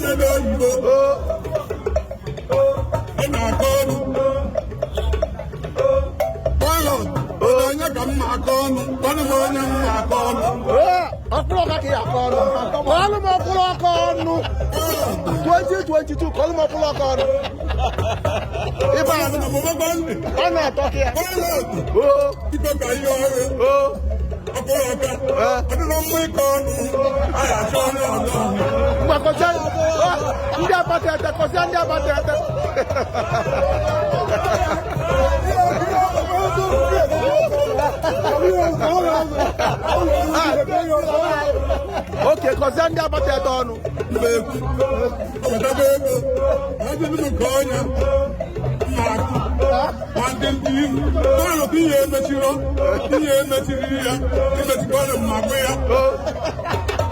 ejebe oyibo. Ị na-akọ ọnụ. Pilot, onye ka mma akọ ọnụ? Gwanụ m onye mma akọ ọnụ. Ee, ọkpụrụ ọka ka ị akọ ọnụ. Kọọlụ m ọkpụrụ ọka ọnụ. 2022, kọọlụ m ọkpụrụ ọka ọnụ. Ibe a Na mụbakwa ndị. Ọ na-atọ ka ya. Pilot, O biko ka ihe ọrụ. O Ọkpụrụ ọka. Ọ dịrọ mma ịkọ ọnụ. A ga-achọ ọnụ ọzọ. Mgbakọsịa ndị agbata ete, kọsịa ndị agbata ete. Oke, kọsịa ndị agbata ete ọnụ. Mba ekwu. Ọbataba ego. Ajụjụ m nke ọnya. Mma akụ. Nwanne ndị ihu. Pilot, ihe emechiro. Ihe emechiri ya. Emechikwara m ma gwụ ya.